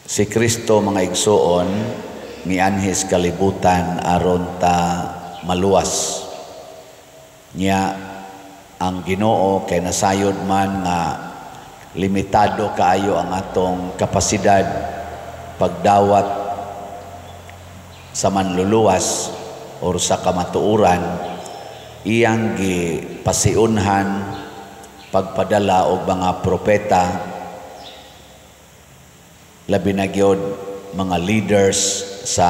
Si Kristo, mga igsuon, mianhis kalibutan aron ta maluwas. Nya ang Ginoo kay nasayod man nga limitado kaayo ang atong kapasidad pagdawat sa manluluwas or sa kamatuoran, iyang gipasiunhan pagpadala og mga propeta, labi na gyud mga leaders sa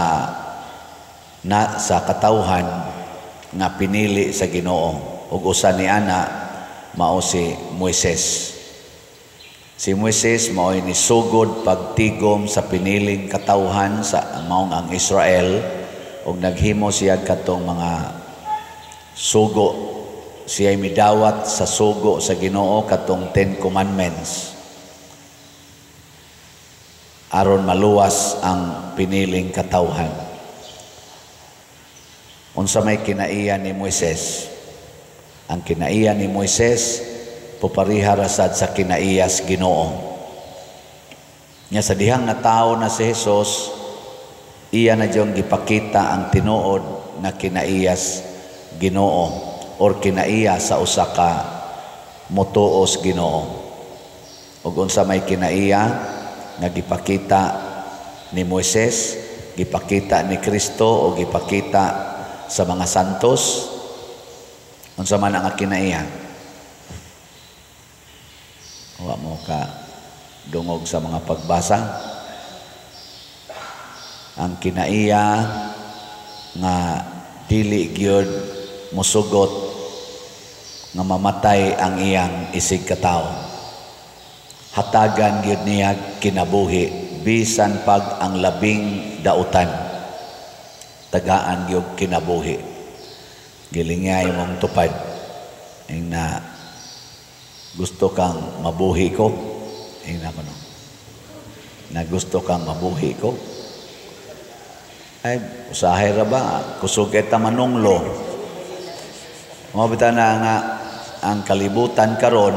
katawhan nga pinili sa Ginoo, ug usa ni ana mao si Moises. Si Moises mao'y nisugod pagtigom sa piniling katawhan sa maong ang Israel, ug naghimo siya katong mga sugo. Siya midawat sa sugo sa Ginoo, katong Ten Commandments, aron maluwas ang piniling katawhan. Unsa may kinaiya ni Moises? Ang kinaiya ni Moises pupariha ra sad sa kinaiyas Ginoo. Nya sa dihang natawo na si Jesus, iya na diyong gipakita ang tinuod na kinaiyas Ginoo or kinaiya sa usa ka motuos Ginoo. Ug unsa may kinaiya nga gipakita ni Moises, gipakita ni Kristo o gipakita sa mga santos? Unsa man ang kinaiya? Wa mo ka dungog sa mga pagbasa. Ang kinaiya nga dili gyud musugot nga mamatay ang iyang isig katawo. Hatagan gyud niya kinabuhi bisan pag ang labing dautan. Tagaan gyud kinabuhi. Gilingay mong tupad. Ing na gusto kang mabuhi ko. Ing na kuno. Na gusto kang mabuhi ko. Ay, usahay ra ba? Kusog eta manunglo. Mao bitaw na nga ang kalibutan karon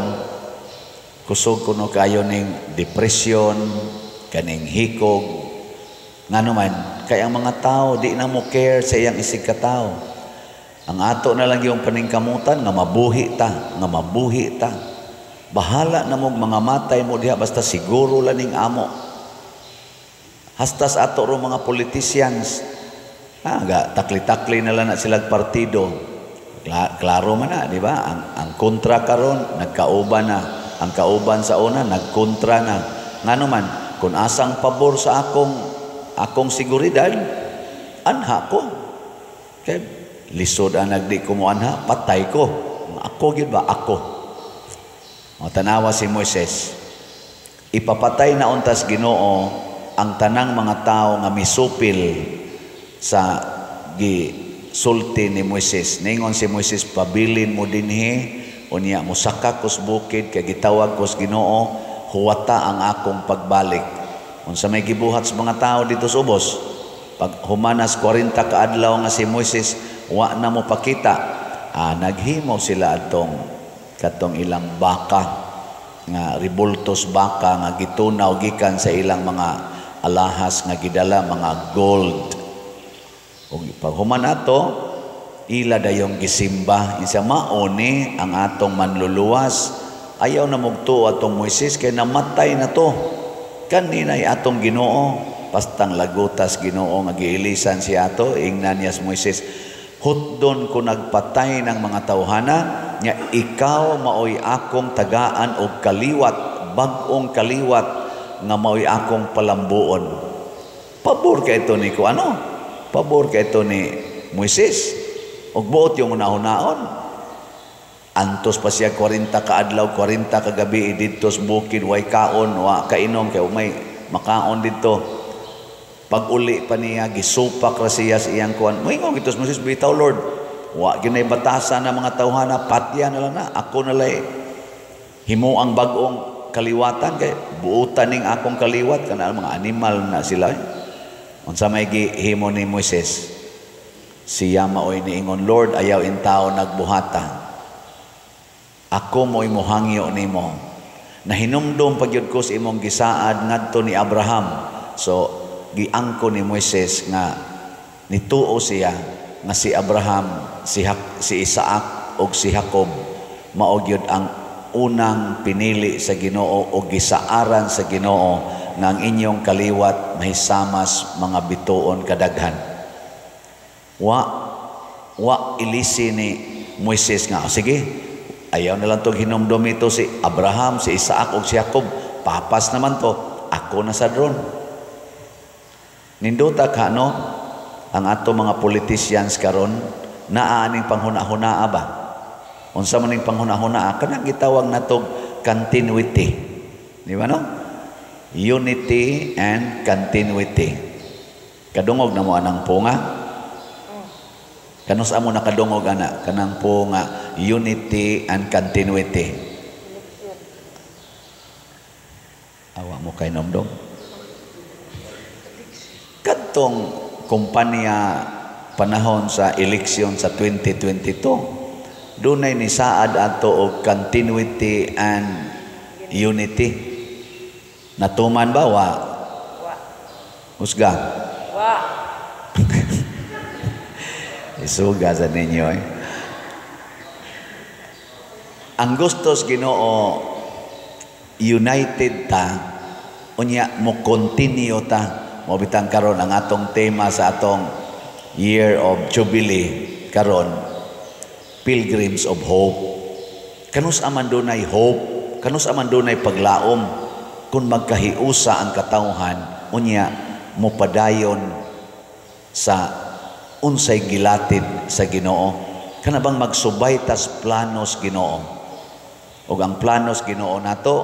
kusog kuno kayo ning depression, kaning hikog. Ngano man, kay ang mga tao di na mo care sa iyang isig katawo. Ang ato na lang yung paningkamutan nga mabuhi ta, nga mabuhi ta. Bahala na mong mga matay mo diha, basta siguro lang ning amo. Hastas ato ro mga politicians, ga takli-takli na lang na silang partido. Klaro man na, di ba? Ang kontra karon nagkauban na. Ang kauban sa una nagkontra na. Ngano man, kung asang pabor sa akong seguridad, anha ko. Kay lisod ang nagdi ko mo anha, patay ko. Ako gyud ba? Ako. O, tanawa si Moises. Ipapatay na untas Ginoo ang tanang mga tao nga misupil sa gisulti ni Moises. Ningon si Moises, "Pabilin mo dinhi, unya mosaka kos bukid kay gitawag kos Ginoo, huwata ang akong pagbalik." Unsa may gibuhat sa mga tao dito sa ubos? Pag humanas 40 ka adlaw nga si Moises wa na mo pakita, naghimo sila atong katong ilang baka nga ribultos baka nga gitunaw gikan sa ilang mga alahas nga gidala, mga gold. Ug pag human ato, ila dayong gisimba. Insa mao ni ang atong manluluwas. Ayaw na mugtuo atong Moises kay namatay na to. Kaninay atong Ginoo. Pastang lagutas Ginoo nga giilisan si ato, ingnan niya si Moises, "Hutdon ko nagpatay ng mga tawhana, nya ikaw maoy akong tagaan og kaliwat, bag-ong kaliwat nga maoy akong palambuon." Pabor kay ito ni ko ano? Pabor kay ito ni Moises. Og buot yung una-unaon. Antos pa siya 40 ka adlaw, 40 ka gabi didto sa bukid, way kaon, wa kainom kay may makaon didto. Pag uli pa niya, gisupak ra siya sa iyang kuan. Moingon gito si Moises, "Bitaw, Lord, wa ginay batasan ng mga tawhana, patya na lang na, ako na lay himo ang bag-ong kaliwatan kay buutan ning akong kaliwat kana mga animal na sila." Unsa may gihimo ni Moises? Siya maoy niingon, "Lord, ayaw intao nagbuhata. Ako mo'y mohangyo nimo. Nahinumdom pa gyud ko sa imong gisaad ngadto ni Abraham, So giangko ni Moises nga nituo siya nga si Abraham, si Isaac ug si Jacob mao gyud ang unang pinili sa Ginoo o gisaaran sa Ginoo nga ang inyong kaliwat mahisamas mga bituon kadaghan. Wa wa ilisi ni Moises nga, "Oh, sige, ayaw na lang tong hinumdum ito si Abraham, si Isaac ug si Jacob. Papas naman to. Ako na sa drone." Nindota ka, no? Ang ato mga politicians karon naa aning panghuna-hunaa ba? Unsa man ning panghuna-hunaa? Kanang gitawag natog continuity. Di ba, no? Unity and continuity. Kadungog na mo anang punga? Kanus amo nakadungog ana kanang punga, unity and continuity? Awa mo kay nomdom. Kadtong kumpanya panahon sa eleksyon sa 2022, dunay nisaad ato og continuity and unity. Natuman ba wa? Wa. Husga. Wa. Isuga sa ninyo eh. Ang gustos Ginoo, united ta, unya mo continue ta. Mo bitang karon ang atong tema sa atong Year of Jubilee karon, Pilgrims of Hope. Kanus aman dunay hope, kanus aman dunay paglaom kung magkahiusa ang katawhan, unya mopadayon sa unsay gilatid sa Ginoo, kana bang magsubay tas planos Ginoo. Ug ang planos Ginoo nato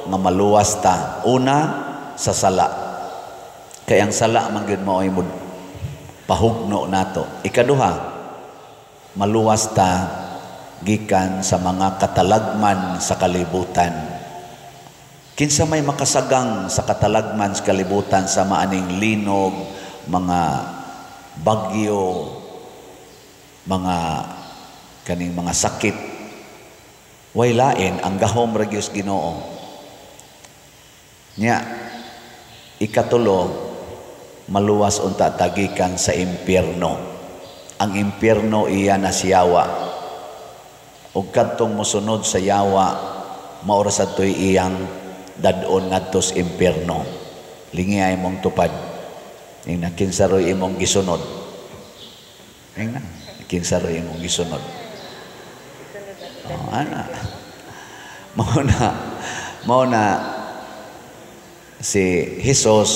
nga maluwas ta una sa sala, kay ang sala man gyud mao'y mo pahugno nato. Ikaduha, maluwas ta gikan sa mga katalagman sa kalibutan. Kinsa may makasagang sa katalagman sa kalibutan, sa maaning linog, mga bagyo, mga kaning mga sakit? Way lain, ang gahom ra gyud Ginoo. Nya ikatulo, maluwas unta tagikan sa impyerno. Ang impyerno iya na siyawa. Ug kadtong mosunod sa yawa, mao ra sad to'y iyang dad-on ngadto sa impyerno. Lingi ay mong tupad. Ingna kinsa ro'y imong gisunod. Ingna kinsa ro'y imong gisunod. Oh, ana. Mao na si Jesus,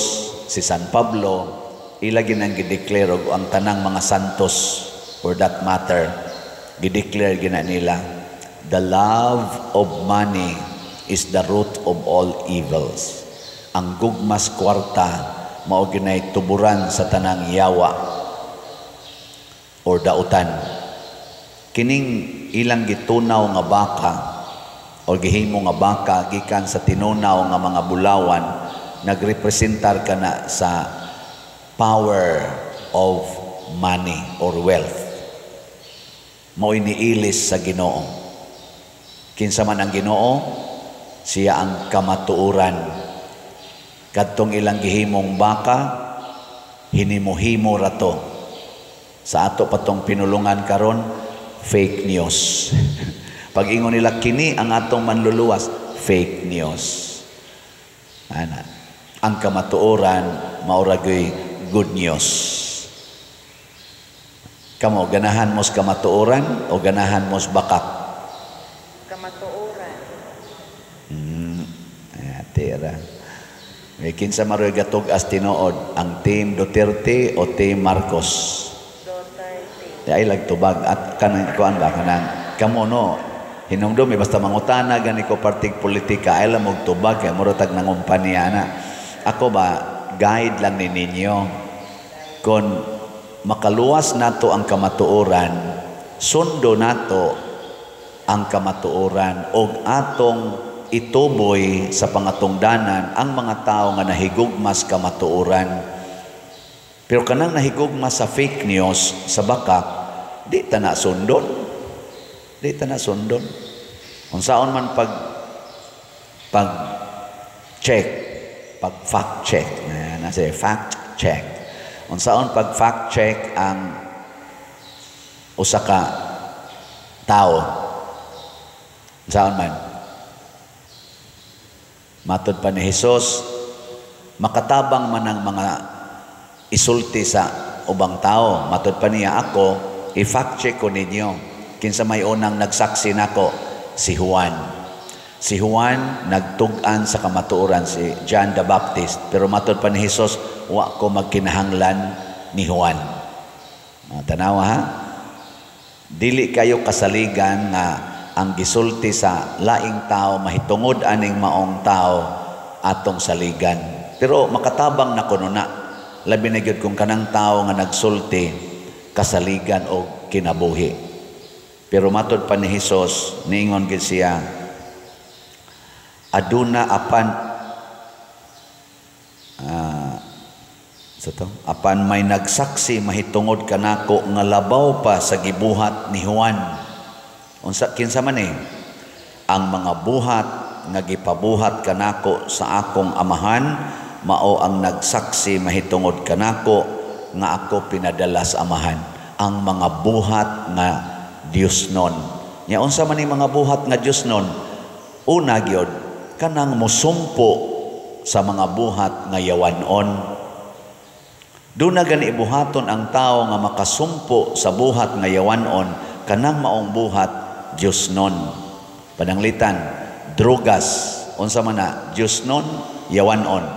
si San Pablo, ila ginang gideclare og ang tanang mga santos for that matter, gideclare gina nila, "The love of money is the root of all evils." Ang gugmas kwarta mao ginay tuburan sa tanang yawa or dautan. Kining ilang gitunaw nga baka o gihimo nga baka gikan sa tinunaw nga mga bulawan, nagrepresentar kana sa power of money or wealth. Mao'y niilis sa Ginoo. Kinsa man ang Ginoo? Siya ang kamatuoran. Kadtong ilang gihimong baka, hinimo-himo ra to. Sa ato patong pinulungan karon, fake news. Pag ingon nila kini ang atong manluluwas, fake news. Ana. Ang kamatuoran mao ra good news. Kamo, ganahan mo sa kamatuoran o ganahan mo sa bakak? Kamatuoran. Ay, tira. May kinsa maroy gatug as tinuod, ang Team Duterte o Team Marcos? Duterte. Ay lagtubag at kanang kuan ba, kanang kamo no hinumdum eh, basta mangutana gani ko partig politika ay lang og tubag kay mura tag nangumpanya na. Ako ba, guide lang ni ninyo. Kung makaluwas nato ang kamatuoran, sundo nato ang kamatuoran og atong ituboy sa pangatungdanan ang mga tao nga nahigugmas kamatuoran. Pero kanang nahigugma sa fake news, sa bakak, di ta na sundon. Di ta na sundon. Unsaon man pag check, pag fact check, na. Na say fact check. Unsaon pag fact check ang usa ka tao? Unsaon man? Matod pa ni Hesus, makatabang man ang mga isulti sa ubang tao. Matod pa niya, ako, i-fact check ko ninyo. Kinsa may unang nagsaksi nako? Si Juan. Si Juan nagtug-an sa kamatuoran, si John the Baptist. Pero matod pa ni Hesus, wa ko magkinahanglan ni Juan. Tanawa ha? Dili kayo kasaligan nga ang gisulti sa laing tao mahitungod aning maong tao atong saligan. Pero makatabang na kuno na, labi na gyud kung kanang tao nga nagsulti kasaligan og kinabuhi. Pero matod pa ni Hesus, niingon gid siya, aduna apan sa to, apan may nagsaksi mahitungod kanako nga labaw pa sa gibuhat ni Juan. Unsa, kinsa man eh? Ang mga buhat nga gipabuhat kanako sa akong Amahan mao ang nagsaksi mahitungod kanako nga ako pinadala sa Amahan. Ang mga buhat nga Dios nun. Nya unsa man ning mga buhat nga Dios nun? Una gyud, kanang musumpo sa mga buhat nga yawanon. Duna gani buhaton ang tao nga makasumpo sa buhat nga yawanon, kanang maong buhat Dios nun. Pananglitan, drugas, unsa man na? Dios nun, yawanon?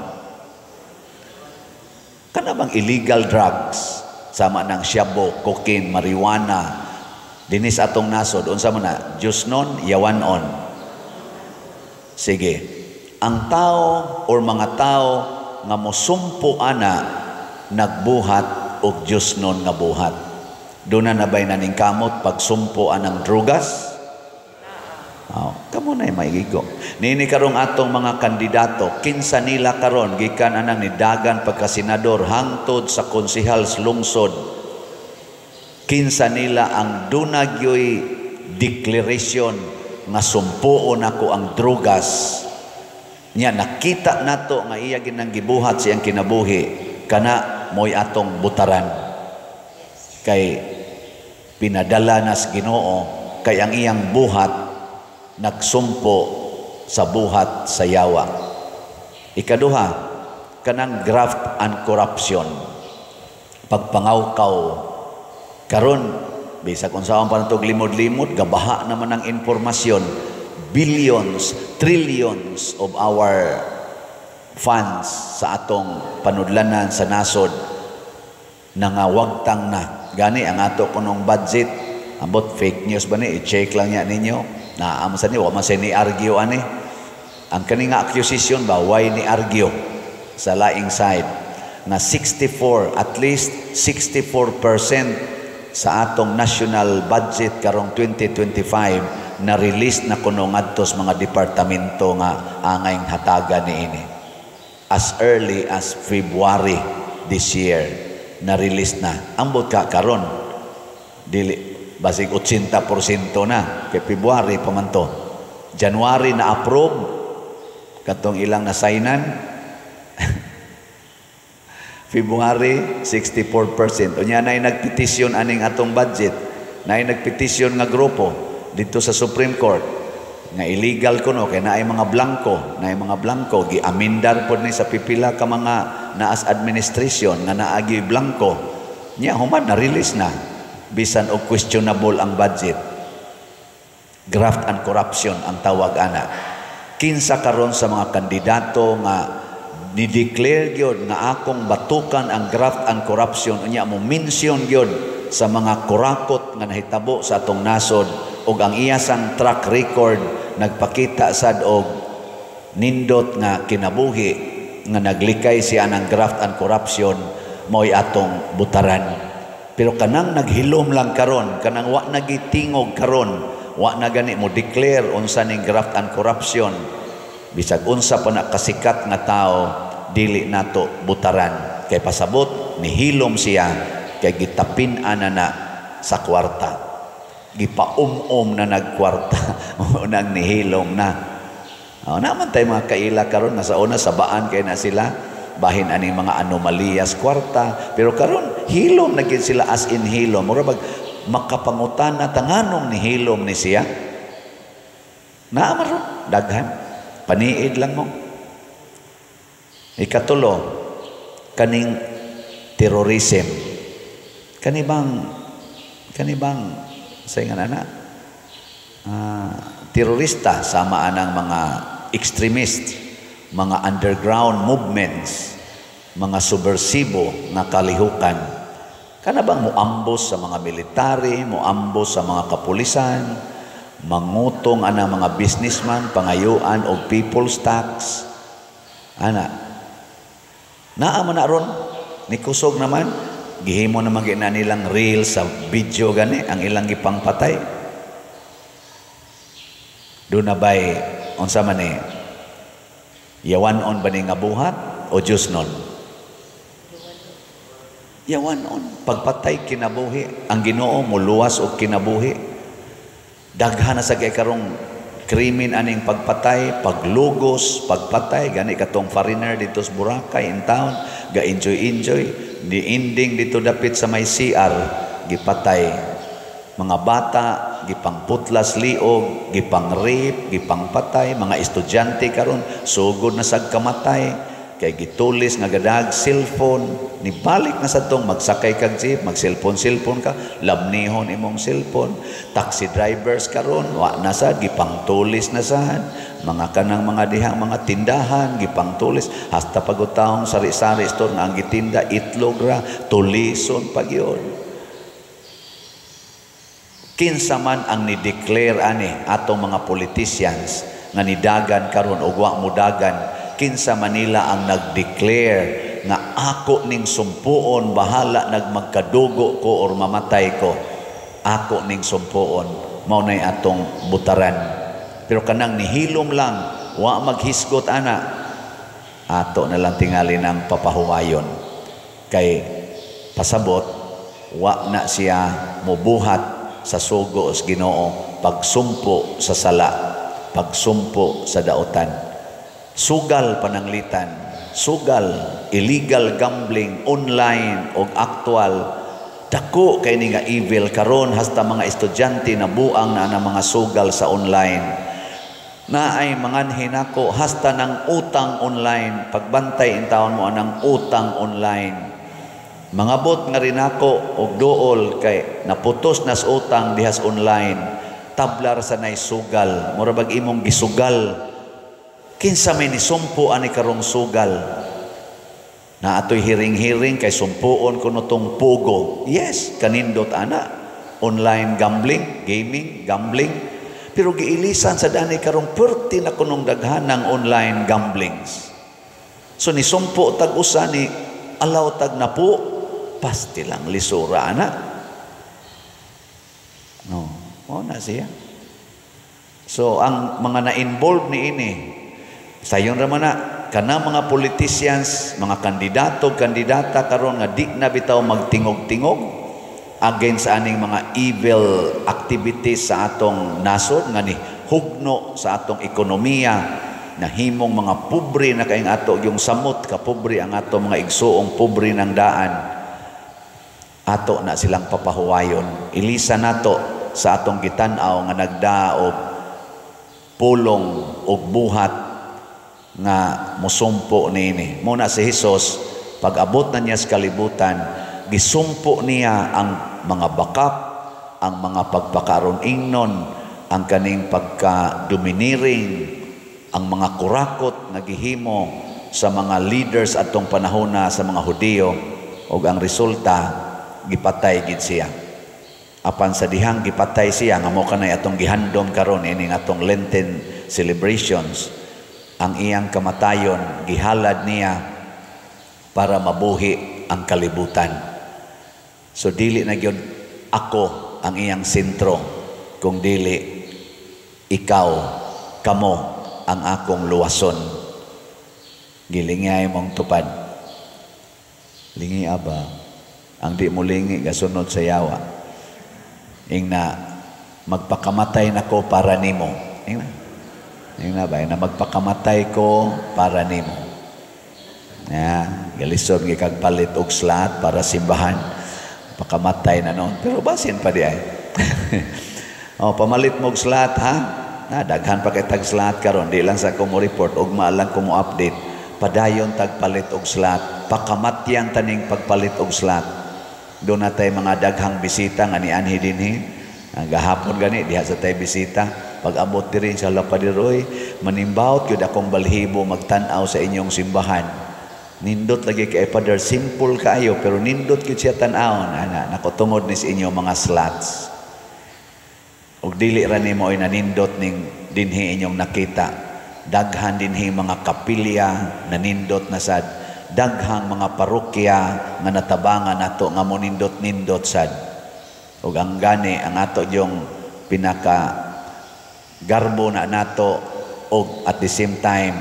Kana bang illegal drugs sama ng shabu, cocaine, marijuana dinis atong nasod, unsa man na? Dios nun, yawanon? Sige, ang tao or mga tao nga mosumpo ana, nagbuhat og Dios nun nga buhat. Duna na ba'y naningkamot pagsumpo anang drugas? Oh, kamo na maigigo. Nini karong atong mga kandidato, kinsa nila karon gikan anang nidagan pagka-senador hangtod sa konsehal sa lungsod. Kinsa nila ang duna gyoy declaration nga sumpoon ako ang drugas? Nya nakita nato nga iya ginang gibuhat siyang kinabuhi, kana mo'y atong butaran. Kay pinadala na sa Ginoo, kay ang iyang buhat nagsumpo sa buhat sa yawa. Ikaduha, kanang graft and corruption. Pagpangawkaw. Karon, bisag unsaon pa natog limod-limod, gabaha naman ang impormasyon. Billions, trillions of our funds sa atong panudlanan sa nasod nangawagtang na. Gani ang ato kunong budget, ambot fake news ba ni, i-check lang niya ninyo. Naa man sa ni, wa man sa ni argue ani. Ang kani nga accusation ba, why ni argue sa laing side nga 64, at least 64% sa atong national budget karong 2025 na release na kuno ngadto sa mga departamento nga angayng hatagan niini. As early as February this year na release na. Ambot ka karon, dili basig 80% na, kay February pa man to. January na approve katong ilang nasaynan. February, 64%. Unya na nagpetisyon aning atong budget. Na nagpetisyon nga grupo dito sa Supreme Court nga illegal kuno kay naay mga blanko, naay mga blanko. Giamendar pod ni sa pipila ka mga naas administration nga naagi blanko. Nya human na release na bisan og questionable ang budget. Graft and corruption ang tawag ana. Kinsa karon sa mga kandidato nga ni-declare gyud nga akong batukan ang graft and corruption, unya mo mention gyud sa mga kurakot nga nahitabo sa atong nasod ug ang iyasang track record nagpakita sad og nindot nga kinabuhi nga naglikay siya ng graft and corruption, mao'y atong butaran? Pero kanang naghilom lang karon, kanang wa nagitingog karon, wa na gani mo declare unsa ning graft and corruption, bisag unsa pa na kasikat nga tao, dili nato butaran, kay pasabot nihilom siya kay gitapin ana na sa kwarta, gipaum-um na nagkwarta unang nihilom na. Oh, naman tayo mga kaila karon nga sa una sabaan kay na sila. Bahin ani mga anomaliyas kwarta, pero karon hilom na gyud sila, as in hilom. Mura bag makapangutana ta nganong ni hilom ni siya. Naa man ron daghan, paniid lang mo. Ikatulo, kaning terrorism. Kani bang sa ingan ana, terorista, sama anang mga extremist, mga underground movements, mga subversibo nga kalihukan. Kana bang muambos sa mga military, muambos sa mga kapulisan, mangutong ana mga businessman, pangayuan og people's tax. Ana. Naa man na ron, ni kusog naman, gihimo naman gina nilang reel sa video gani ang ilang gipangpatay. Doon na ba'y, unsa man ni, yawan-on ba ni nga buhat o Diyos nun? Yawan-on. Pagpatay kinabuhi, ang Ginoo muluwas og kinabuhi. Daghan na sa kay karong krimen aning pagpatay, paglugos, pagpatay, gani katong foreigner dito sa Boracay in town, ga enjoy enjoy, ni ending dito dapit sa may CR, gipatay. Mga bata, gipangputlas liog, gipang-rape, gipangpatay, mga estudyante karon sugod na sad kamatay kay gitulis nga gadag cellphone, ni balik na sa tong magsakay kag jeep, mag-cellphone cellphone ka, lamnihon imong cellphone. Taxi drivers karon wa na sad, gipangtulis na sad. Mga kanang mga dihang mga tindahan, gipangtulis, hasta pagutahong sari-sari store nga ang gitinda itlog ra, tulison pag yun. Kinsa man ang ni-declare ani atong mga politicians nga nidagan karon og wa mudagan, kinsa manila ang nag-declare nga ako ning sumpuon, bahala nagmagkadugo ko or mamatay ko, ako ning sumpuon, mao nay atong butaran? Pero kanang nihilom lang, wa maghisgot ana, ato na lang tingali ng papahuwayon kay pasabot wa na siya mubuhat sa sugo sa Ginoo, pagsumpo sa sala, pagsumpo sa daotan. Sugal pananglitan, sugal, illegal gambling, online og actual, dako kay ni nga evil karon, hasta mga estudyante na buang na ang mga sugal sa online. Na ay manganhin ako hasta ng utang online. Pagbantay in taon mo anang utang online. Mangabot nga rin ako og duol kay naputos nas utang dihas online. Tablar sa nay sugal, mura bag imong gisugal. Kinsa may nisumpo ani karong sugal? Na atoy hiring-hiring kay sumpuon kuno tong POGO. Yes, kanindot ana. Online gambling, gaming, gambling. Pero giilisan sa dani karong perti na kunong daghan ng online gamblings. So nisumpo tag usa ni alaw tag napo, pasti lang lisura ana. No, mo na siya. So ang mga na-involve ni ini, sayon ra man na kana mga politicians, mga kandidato, kandidata karon nga di na bitaw magtingog-tingog against aning mga evil activities sa atong nasod nga ni hugno sa atong ekonomiya, nahimong mga pobre na kayong ato yung samot kapobre ang ato mga igsuong pobre ng daan, ato na silang papahuwayon. Ilisa nato sa atong gitan-aw nga nagdaog pulong og buhat nga musumpo niini. Muna si Hesus, pag-abot na niya sa kalibutan, gisumpo niya ang mga bakap, ang mga pagpakaron ingnon, ang kaning pagka-domineering, ang mga kurakot nga gihimo sa mga leaders atong panahona sa mga Hudiyo, ug ang resulta gipatay gid siya. Apan sa dihang gipatay siya nga mo kanay atong gihandom karon ining atong Lenten celebrations, ang iyang kamatayon gihalad niya para mabuhi ang kalibutan. So dili na gyud ako ang iyang sentro, kung dili ikaw, kamo ang akong luwason. Gilingay mong tupad. Lingi aba. Ang di mo lingi gasunod sa yawa. Ingna magpakamatay nako para nimo. Ingna. Ingna ba? Ingna magpakamatay ko para nimo. Yeah, galisod gyud kag palit og slot para simbahan. Pakamatay na noon. Pero basin pa diay. Oh, pamalit mo og slot, ha? Na daghan pa kay tag slot karon, di lang sa ko mo report, ugma lang ko mo update. Padayon tag palit og slot. Pakamatyan taning pagpalit og slot. Doon na tay mga daghang bisita nga nianhi dinhi. Gahapon gani diha sa tay bisita. Pag abot diri sa Lapadiroy, manimbawot gyud akong balhibo magtan-aw sa inyong simbahan. Nindot lagi kay Father, simple kaayo pero nindot gyud siya tan-awon ana nako tungod ni sa inyong mga slots. Ug dili ra nimo ay nanindot ning dinhi inyong nakita. Daghan dinhi mga kapilya nanindot na sad. Daghang mga parokya nga natabangan nato nga monindot-nindot sad. Ug ang gani ang ato yung pinaka garbo na nato og at the same time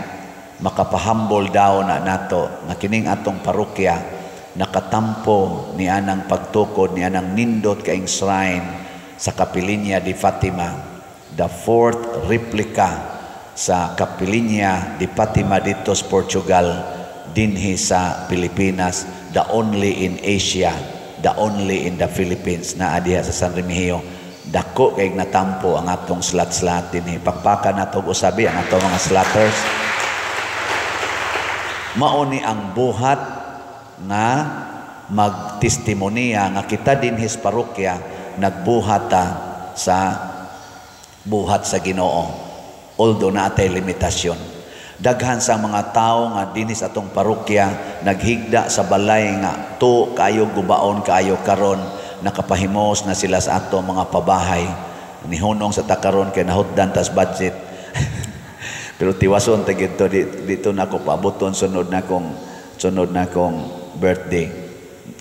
makapahambol daw na nato nga kining atong parokya nakatampo ni anang pagtukod ni anang nindot kaing shrine sa Capeliña de Fatima, the fourth replica sa Capeliña de Fatima dito sa Portugal, dinhi sa Pilipinas, the only in Asia, the only in the Philippines na diha sa San Remigio. Dako kay natampo ang atong slot-slot dinhi. Pakpakan nato og usabi ang atong mga slotters. Mao ni ang buhat nga magtestimonya nga kita dinhi sa parokya nagbuhat ta sa buhat sa Ginoo, although naatay limitasyon. Daghan sa mga tao nga dinhi sa atong parokya naghigda sa balay nga to kaayo, gubaon kaayo, karon nakapahimos na sila sa ato mga pabahay. Nihunong sa takaron kay nahutdan tas budget, pero tiwason ta gid to dito na ko paaboton sunod na kong birthday.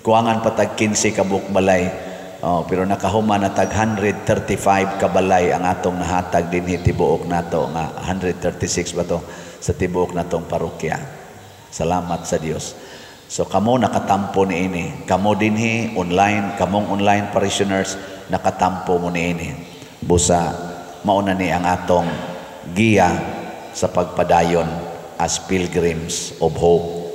Kuwangan pa tag 15 ka buok balay. Oh, pero nakahuman na tag 135 ka balay ang atong nahatag dinhi tibuok nato, nga 136 ba to sa tibuok natong parokya. Salamat sa Dios. So kamo nakatampo niini. Kamo dinhi online, kamong online parishioners, nakatampo mo niini. Busa mauna ni ang atong giya sa pagpadayon as pilgrims of hope.